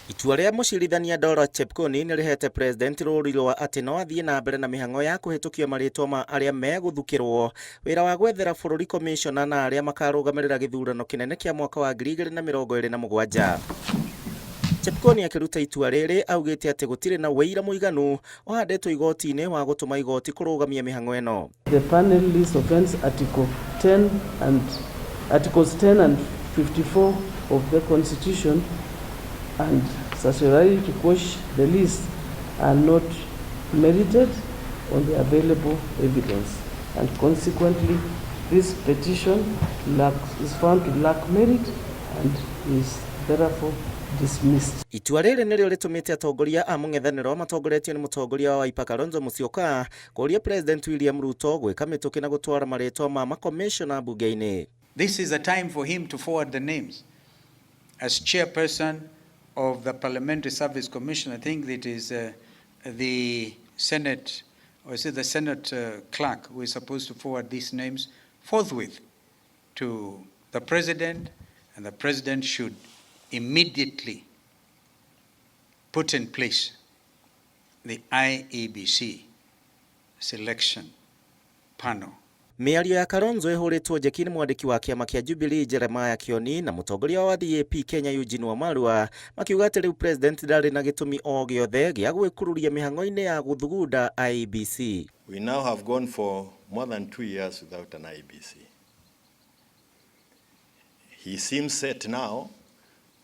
Itua rĩa mũcirithania Dora Chepkwony nĩ rĩhete president rũũri rwa atĩ no athiĩ na mbere na mĩhang'o ya kũhĩtũkia marĩtwa ma arĩa megũthukĩrwo wĩra wa gwethera bũrũri komishona na arĩa makarũgamĩrĩra gĩthurano kĩnene kĩa mwaka wa 2027. Chepkwony akĩruta itua rĩrĩ augĩte atĩ gũtirĩ na ũira mũiganu ũhandĩtwo igoti-inĩ wa gũtũma igoti kũrũgamia mĩhang'o ĩno. The panel list offends Article 10 and Articles 10 and 54 of the Constitution and certiorari to quash the list are not merited on the available evidence, and consequently this petition is found to lack merit and is therefore dismissed. Itua rĩrĩ nĩrĩo rĩtũmĩte atongoria a mũng'ethanĩro matongoretio nĩ mũtongoria wa Wiper Kalonzo Musyoka kũũria President William Ruto gwĩka mĩtũkĩ na gũtwara marĩtwa ma makomishona mbunge-inĩ. This is a time for him to forward the names. As chairperson of the Parliamentary Service Commission, I think it is the Senate, or is it the Senate clerk who is supposed to forward these names forthwith to the president, and the president should immediately put in place the IEBC selection panel. Mĩario ya Kalonzo ĩhũrĩtwo njeki nĩ mwandĩki wa kĩama kĩa Jubilee Jeremiah Kioni na mũtongoria wa DAP Kenya Eugene Wamalwa, makiuga atĩ rĩu president ndarĩ na gĩtũmi o gĩothe gĩa gwĩkururia mĩhang'o-inĩ ya gũthugunda IEBC. We now have gone for more than 2 years without an IEBC. He seems set now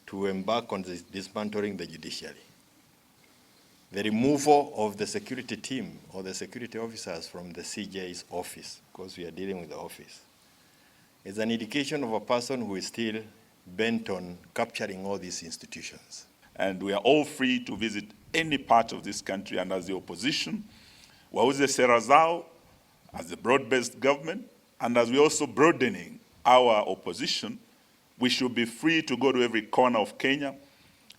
to embark on this dismantling the judiciary. The removal of the security team or the security officers from the CJ's office, because we are dealing with the office, is an indication of a person who is still bent on capturing all these institutions. And we are all free to visit any part of this country, and as the opposition, wauze sera zao as a broad-based government, and as we also broadening our opposition, we should be free to go to every corner of Kenya,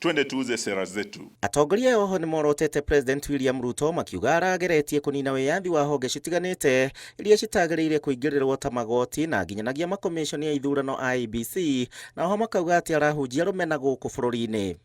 twende tuuze sera zetu. Atongoria aya oho nĩmorotete President William Ruto, makiuga arageretie kũnina wĩyathi wa honge citiganĩte iria citagĩrĩire kũingĩrĩrwo ta magoti na nginyanagia makomishoni ya ithurano IEBC, na oho makauga atĩ arahunjia rũmena gũkũ bũrũri-inĩ.